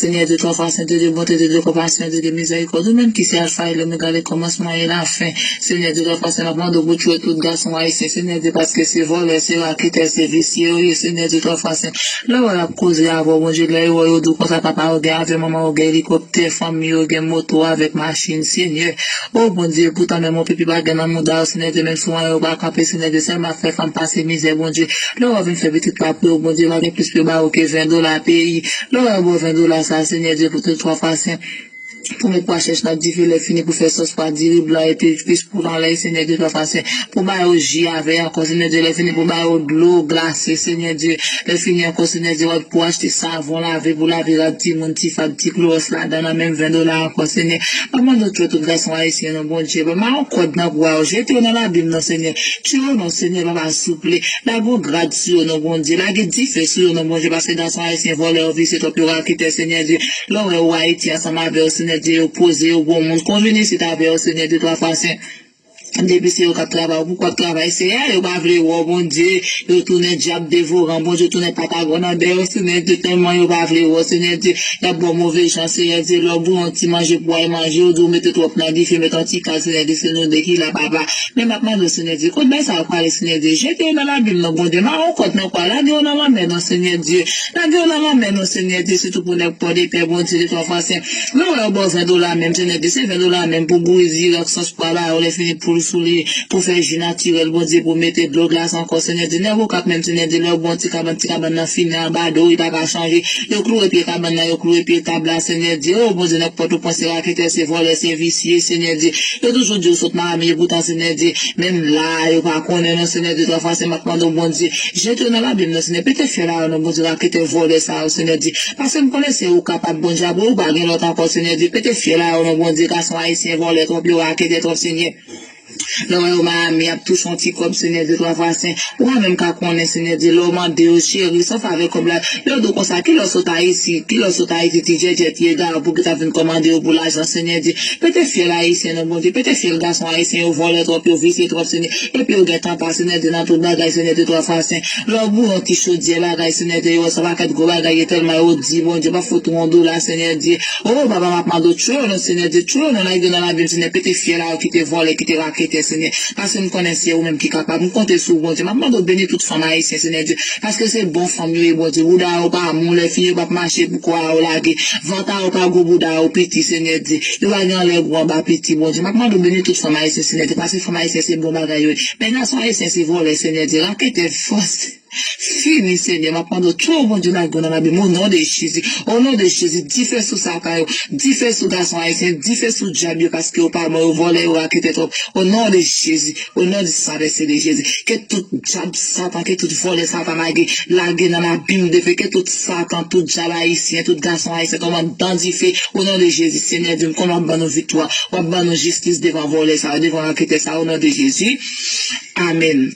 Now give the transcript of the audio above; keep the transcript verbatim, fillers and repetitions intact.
Senyè Dye, twa fwa sen, Dye de bonte, Dye de konpasyon, Dye de mizèrikòd, ou menm ki se Alfa e Lomega, le kòmansman e lafen. Senyè Dye, twa fwa sen, m ap mande w pou tchwe tout gason ayisyen, Senyè Dye, paske se vòlè, se raketè, se visye yo ye, Senyè Dye, twa fwa sen. Lè w wè y ap koze avè w, Bondye, lè yo wè yo di w konsa, papa yo gen avyon, manman yo gen elikoptè, fanmi yo gen moto avèk machin, Senyè. O Bondye, poutan menm yon pipi pa gen nan mouda yo, Senyè Dye, menm si w wè yo pa kanpe, Senyè Dye, sèlman ap fè fanm pase mizè, Bondye. Lè w ap vin fè pitit la pou yo, Bondye, pa gen plis pou yo ba yo ke ven dola peyi. Lè w ap ba yo ven dola sa, Senyè Dye, pou tout twa fwa sen. Pou met pwa chèch nan dife, lè fini pou fè sòs pwa diri blan epi plis pou anlè, Senyè Dye, twa fwa sen. Pou ba yo ji avè ankò, Senyè Dye, lè fini pou ba yo dlo glase, Senyè Dye. Lè fini ankò, Senyè Dye, w ap pou achte savon lave, pou lave rad timoun, ti fab, ti klowòs ladan nan menm ven dola ankò, Senyè. M ap mande w tchwe tout gason ayisyen, non, Bondye. Ban m yon kòd nan gwa yo, jete yo nan labim, non, Senyè. Tchwe yo, non, Senyè, papa, souple. Lage yon grad sou yo, non, Bondye. Lage dife sou yo, non, Bondye, paske gason ayisyen vòlè yo, visye twòp yo, raketè, Senyè Dye. Lè w wè yo Ayiti ansanm avè yo, Senyè Dye, yo poze, yo gwo moun. Konvini isit avè yo, Senyè Dye, twa fwa sen. Depi se yo k ap travay, ou pou k ap travay, Senyè, yo pa vle wè w, Bondye. Yo tounen dyab devoran, Bondye, yo tounen patagòn anba yo, Senyè Dye, tèlman yo pa vle wè w, Senyè Dye. Y ap ba w move jan, Senyè Dye, lè w bouyon ti manje pou w al manje, yo di w mete twòp nan dife, mete yon ti kal, Senyè Dye, se nou de ki la, papa. Men m ap mande w, Senyè Dye, kot bagay sa yo prale, Senyè Dye? Jete yo nan labim, non, Bondye. Mare yon kòd nan kwa, lage yo nan lanmè, non, Senyè Dye. Lage yo nan lanmè, non, Senyè Dye, sitou pou nèg pòdepè, Bondye, de twa fwa sen. Lè w wè yo ba w ven dola menm, Senyè Dye, se ven dola menm pou bouyi diri ak sòs pwa ba yo, lè fini poul sou li, pou fè ji natirèl, Bondye, pou mete dlo glas ankò, Senyè Dye. Nèg Okap menm, Senyè Dye, lè yo ba w ti kabann, ti kabann nan fini anba do, li pa ka chanje. Yo klouwe pye kabann nan, yo klouwe pye tab la, Senyè Dye. O, Bondye, nèg Pòtoprens, se raketè, se vòlè, se visye, Senyè Dye. Yo toujou di yo sot Miami, epoutan, Senyè Dye, menm la a, yo pa konnen, non, Senyè Dye, twa fwa sen, m ap mande w, Bondye, jete yo nan labim, non, Senyè, pete fyèl a yo, non, Bondye, raketè, vòlè sa yo, Senyè Dye. Paske m konnen se ou kapab, Bondye, apre ou pa gen lòt ankò, Senyè Dye, pete fyèl a yo, non, Bondye, gason ayisyen, vòlè twòp, yo raketè twòp, Senyè. Lè w wè yo Miami ap touche yon ti kòb, Senyè Dye, twa fwa sen. Ou menm ka konnen, Senyè Dye, lè w mande yo, cheri, sa w fè avèk kòb la? Yo di w konsa, kilè w sot Ayiti, kilè w sot Ayiti, ti djèdjèt, ti ega, pou ki t ap vin kòmande yo pou lajan, Senyè Dye. Pete fyèl ayisyen, non, Bondye, pete fyèl gason ayisyen, yo vòlè twòp, yo visye twòp, Senyè. Epi yo gen tanta, Senyè Dye, nan tout bagay, Senyè Dye, twa fwa sen. Lè w bouyon ti chodyè bagay, Senyè Dye, yo wè se yon pakèt gwo bagay, e tèlman yo di, Bondye, pa fout ou yon dola, Senyè Dye. O, papa, m ap mande w, tchwe yo, non, Senyè Dye, tchwe yo, non, lage yo nan labim, Senyè, pete fyèl a yo ki te vòlè, ki te raketè, Senyè. Paske m konnen se ou menm ki kapab. M konte sou ou, Bondye. M ap mande w beni tout fanm ayisyen, Senyè Dye. Paske se bon fanm yo ye, Bondye. Bouda yo pa mou, lè fini yo p ap mache pou kò a yo lage. Vant a yo pa gwo, bouda yo piti, Senyè Dye. Yo pa gen anlè gwo anba piti, Bondye. M ap mande w beni tout fanm ayisyen, Senyè Dye. Paske fanm ayisyen se bon bagay yo ye. Men gason ayisyen se vòlè, Senyè Dye. Raketè fòs. Fini, Senyè, m ap mande w, tchwe yo, Bondye, lage yo nan labim, o non de Jezi, o non de Jezi, dife sou Satan yo, dife sou gason ayisyen, dife sou dyab yo, paske yo pa bon, yo vòlè, yo raketè twòp, o non de Jezi, o non di san vèse de Jezi, ke tout dyab Satan, ke tout vòlè Satan lage, lage nan labim de fe, ke tout Satan, tout dyab ayisyen, tout gason ayisyen tonbe anndan dife, o non de Jezi, Senyè Dye, m konnen w ap ban nou viktwa, w ap ban nou jistis devan vòlè sa yo, devan raketè sa yo, o non de Jezi, amèn.